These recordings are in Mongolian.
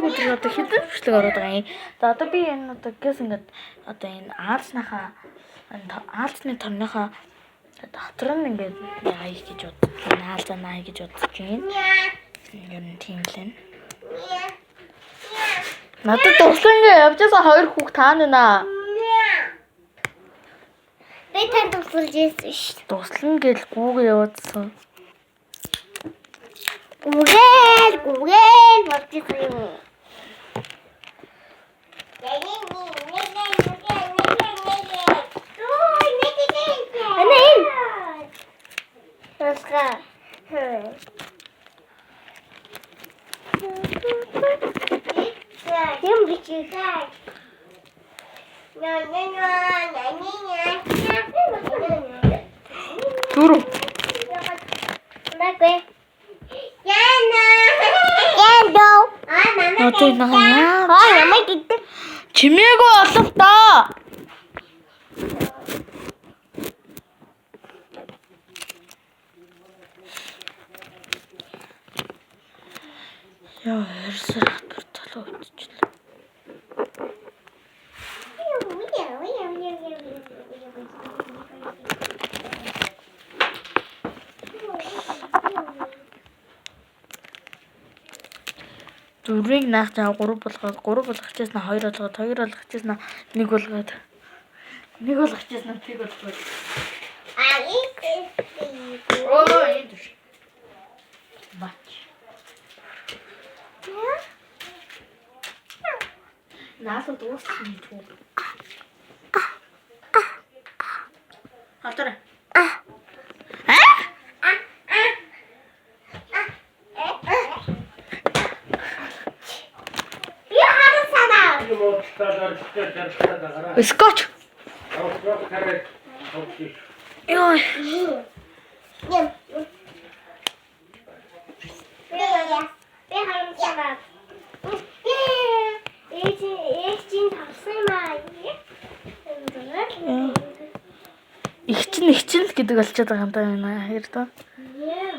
Нэг өдөр одоо хэдэн бичлэг ороод байгаа юм. За одоо би энэ одоо гэс ингээд одоо энэ аалзныхаа энэ аалзны торныхаа дотор нь ингээд яа гэж бодож байна. Аалзаа наа гэж бодож байна. Ер нь тийм л байна. Надад дуслан ингээ явжсэн хоёр хүүхд таана наа. Би танд тусалж ирсэн шүү дээ. Дуслан гэл гүүгээ явуулсан. Гүгээл гүгээл болж ирсэн юм. Ана энэ. Тусга. Юм бичиг. Дөрөв. Магвэ. Яна. Яндо. Аа намайг. Одоо энэ яа? Аа намайг гэдэг. Чимээгүй олов доо. Яа, хэрсэр хатвар толгой өвдчихлээ. Дөрвийг наах чаа 3 болгоод 3 болгочихсон 2 болгоод 2 болгочихсон 1 болгоод 1 болгочихсон 1 болгоод. Аа энэ. Оо энэ түш. Бач. Наасаа дууссан юм чүү. Халтараа. А? Би харсан санаа. Скотч. Йой. Юм. Би харсан санаа. Ээж ээж чинь тавсан юм аа. Их чинь их чинь л гэдэг болчиход байгаа юм даа энэ хоёр доо. Яа.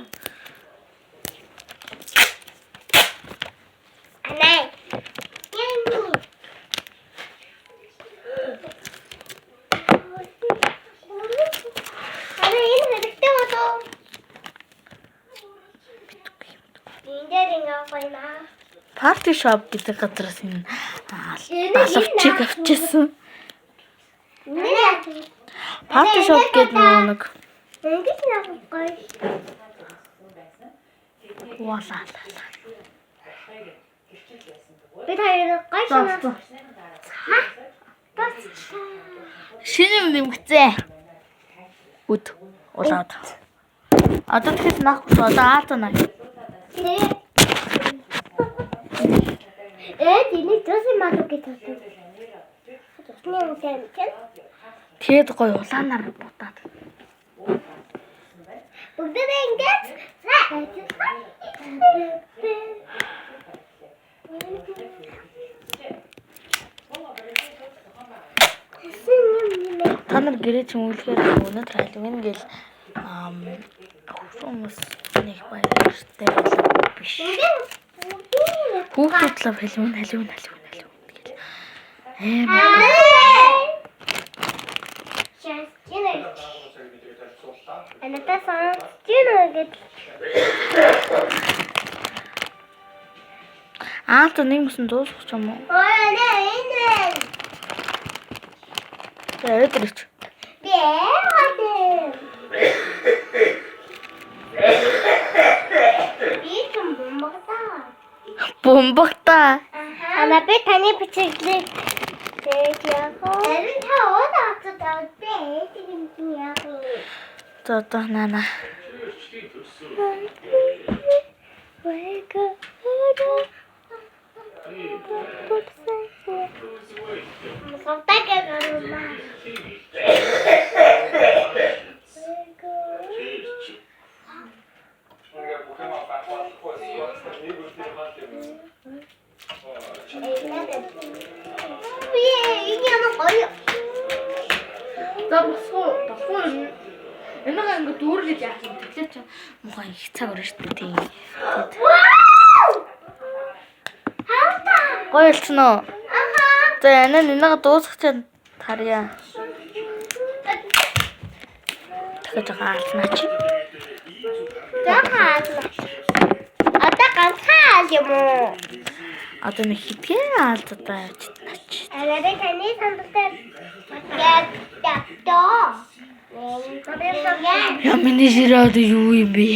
Анай. Ями. Ана энэ хэрэгтэй болов. Энэ дээр ингээ байна. Party shop гэдэг газараас энэ Энэ алавчиг авчихсан. Нэ. Party shop гэдэг нөгөө нэг Ингэж наахгүй. уалаа. Би таяр гой санаа. Тас. Шинэ юм нэмэгцээ. Үд улаад. Одоо тэгэхээр наахгүй шүү. Одоо аалзаа наа. Э, тэний төсөн мадуу гэж бодсон. Тусны юм сайн чинь. Тэгэд гоё улаанаар будаад. Бүгдээ ингэж. Та нар гэрээ чимэглэхээр өнөөдөр Halloween гэл хүмүүс нэг баяртай болов биш. Хүүхдүүд л Halloween Halloween Halloween Halloween гэл амар Анатаа сонсч гэж. Аа та нэг мөсөн дуусах юм уу? Ой, нэ энэ. За өдрөч. Би яагаад Би ч бомбогдаа. Бомбогта. Ана би таны бичиглийг тэгээд яг. Харин та уур авцад би тийм юм яг. За одоо наана. Wake up. Мусалтаг гарна. Би энэ ямар гоё. За босгоо босгоо юм. Энийг ингээ дүүргэж яах юм. Тэгэхээр чи муухай их цаг өрнө шүү дээ тийм. Вау! Хавта. Гоё болсон уу? Аха. За энэ нэг дуусах чинь тарья. Дахиад жоохон алнаа чи. Жоохон аална. Одоо ганцхан аал юм уу? Одоо нэг хитгэн алз одоо явчихна чи. Арай таны сандалтай яг тоо. Я миний ширээ одоо юу юм бэ?